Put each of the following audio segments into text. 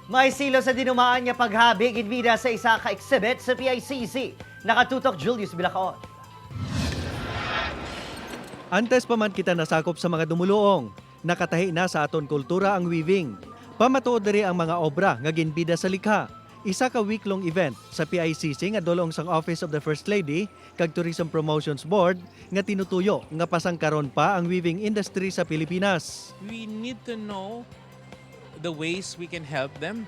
May silo sa dinumaan nga paghabi ginbida sa isa ka exhibit sa PICC. Nakatutok Julius Bilacaon. Antes pa man kita nasakop sa mga dumuluong, nakatahi na sa aton kultura ang weaving. Pamatuod diri ang mga obra nga ginbida sa Likha. Isa ka week-long event sa PICC nga dolong sang Office of the First Lady kag Tourism Promotions Board nga tinutuyo nga pasangkaron pa ang weaving industry sa Pilipinas. We need to know the ways we can help them.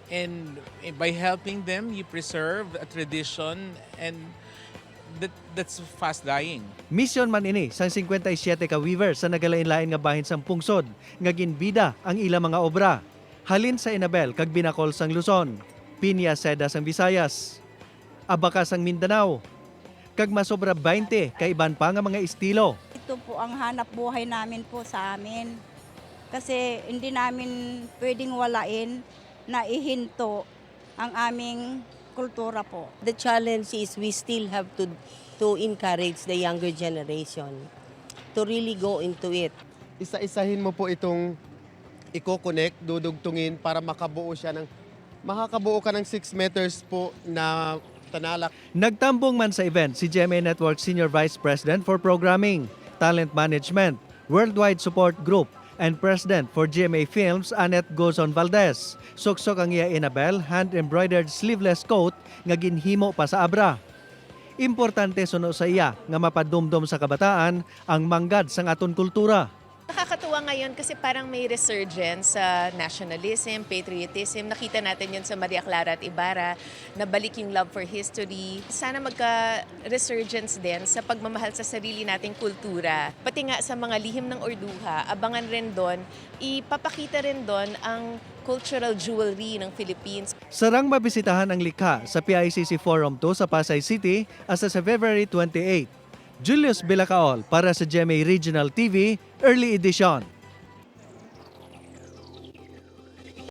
And by helping them, you preserve a tradition and that's fast dying. Mission man ini sang 57 ka weaver sa nagalain-lain nga bahin sang pungsod nga ginbida ang ilang mga obra. Halin sa Inabel kag Binakol sang Luzon, Pinya Seda sang Visayas, Abaka sang Mindanao, kag masobra 20 ka iban pa nga mga estilo. Ito po ang hanap buhay namin po sa amin. Kasi hindi namin pwedeng walain na ihinto ang aming kultura po. The challenge is we still have to encourage the younger generation to really go into it. Isa-isahin mo po itong i-connect, dudugtungin para makakabuo ka ng 6 meters po na tanalak. Nagtambong man sa event si GMA Network Senior Vice President for Programming, Talent Management, Worldwide Support Group, and President for GMA Films, Annette Gozon Valdez. Suksok ang iya Inabel hand-embroidered sleeveless coat nga ginhimo pa sa Abra. Importante suno sa iya nga mapadumdom sa kabataan ang manggad sang aton kultura. Nakakatuwa ngayon kasi parang may resurgence sa nationalism, patriotism. Nakita natin yun sa Maria Clara at Ibarra, nabalik yung love for history. Sana magka-resurgence din sa pagmamahal sa sarili nating kultura. Pati nga sa mga lihim ng Urduja, abangan rin doon, ipapakita rin doon ang cultural jewelry ng Philippines. Sarang mabisitahan ang Likha sa PICC Forum 2 sa Pasay City asa sa February 28. Julius Bilacaol para sa GMA Regional TV, Early Edition.